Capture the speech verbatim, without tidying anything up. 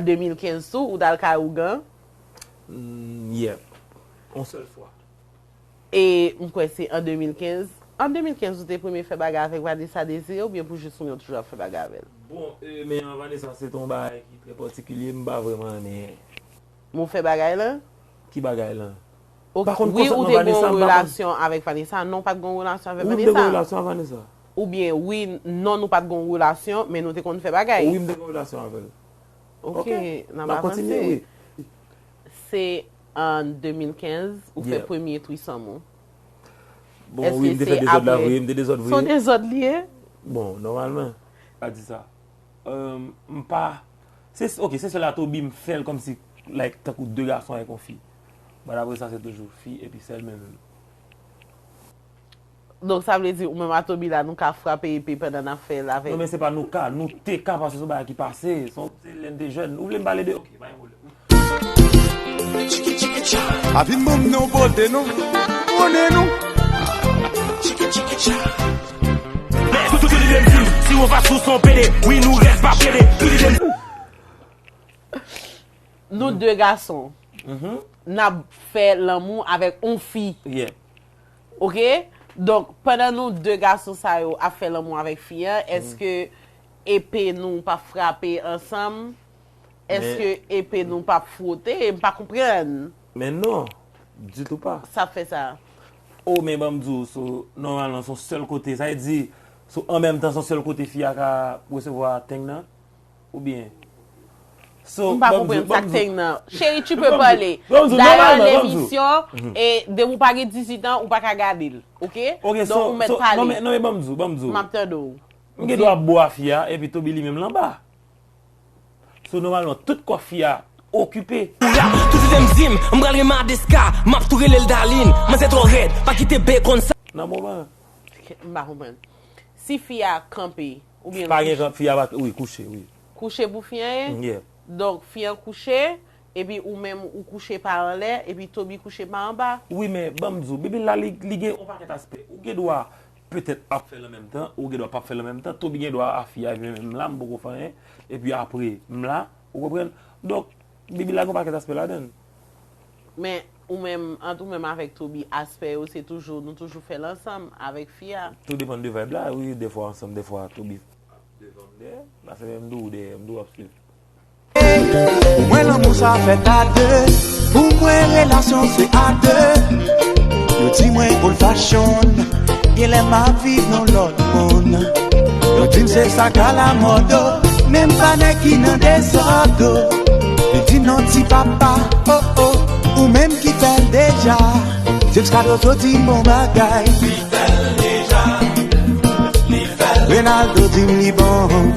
de mil kenz tou, ou t al kay ougan? Mm, yeah. Yon sèl fwa. E m kwè se an de mil kenz. An de mil kenz, ou te premye fè bagay avèk Vanessa Désiré oubyen pou jis ou menm toujou ap fè bagay avè l? Bon, e, men an Vanessa se te yon bagay ki trè patikilye, m pa vrèman renmen. Men w fè bagay lan? Ki bagay lan? Ok, wi, ou te gen yon relasyon avèk Vanessa? Non, w pa t gen yon relasyon avèk Vanessa? Wi, m te gen yon relasyon avèk Vanessa. Oubyen, wi, non, nou pa t gen yon relasyon, men nou te konn fè bagay? Wi, m te gen yon relasyon avè l. Ok, n ap avanse. Se an de mil kenz, ou fè premye trisòm ou. Bon, wi, m te fè dezòd la, wi, m te dezòd vre. Se yon dezòd li ye? Bon, nòmalman. Pa di sa. M pa. Se, ok, se sèl la Toby m fè l kòmsi, like, tankou de gason avèk yon fi. But apre sa, se toujou fi, epi sèl menm. Donk, sa vle di, ou menm a Toby la, nou ka frape epe pandan n ap fè l avèk. Non, men se pa nou ka, nou te ka, paske se yon bagay ki pase. Se yon, se lè n te jèn. Ou vle m pale de, ok, pa gen pwoblèm. A vin ban m non pote non, konnen nou. Si w anfas ou se yon pede, wi nou rès pa pede. Nou de gason, n ap fè lanmou avèk yon fi. Yeah. Ok? Donk, pandan nou de gason sa yo ap fè lanmou avèk fi an, èske epe nou pa frape ansanm? Èske epe nou pa fwote? M pa konprann. Men non, ditou pa. Sa fè sa. Oh, men ban m di w, so, nòmalman, se yon sèl kote. Sa vle di, so, an menm tan, se yon sèl kote fi a ka resevwa teng nan? Oubyen? So, M pa konprann sa k teng nan. Cheri, tu peux parler. Dayè, lemisyon, e depi w pa gen dizuit an, ou pa ka gade l. Ok? Donk, ou mèt pale. Non, men, non, men ban m di w, ban m di w. M ap tande w. M gen dwa bò a fi a, epi Toby li menm l anba. So, nòmalman, tout kò fi a okipe. Ou rap, tout tèt m di m, m pral renmen Adeska, m ap tou rele l Darline, manzè twò rèd, pa kite bèy konn sa. Nan moman. M pa konprann. Si fi a kanpe, oubyen l kouche. Pa gen kanpe, fi a pa, wi, kouche, wi. Kouche pou fi an ye? Yeah. Donk, fi an kouche, epi ou menm ou kouche pa anlè, epi Toby kouche pa anba? Wi, men ban m di w, bebe la, li, li gen yon pakèt aspè. Ou gen dwa petèt ap fè l an menm tan, ou gen dwa p ap fè l an menm tan. Toby gen dwa a fi a, epi menm la, m poko fè anyen. Epi apre, m la, ou konprann? Donk, bebe la gen yon pakèt aspè ladan l. Men, ou menm, ant ou menm avèk Toby, aspè yo, se toujou, nou toujou fè l ansanm avèk fi a? Tou depann de vibe la, wi, dèfwa ansanm, dèfwa Toby ap devan m dèyè, paske m di w dèyè, m di w ap swiv. Pou mwen lanmou sa fèt a de. Pou mwen relasyon se a de. Yo di mwen old fashion, genlè m ap viv nan lòt monn. Yo di m se sa k alamòd, men m pa nèg ki nan dezòd. Li di non ti papa, oh oh, ou menm ki fè l deja. James Cadozo di m bon bagay. Li fè l deja, li fè l. Renaldo di m li bon.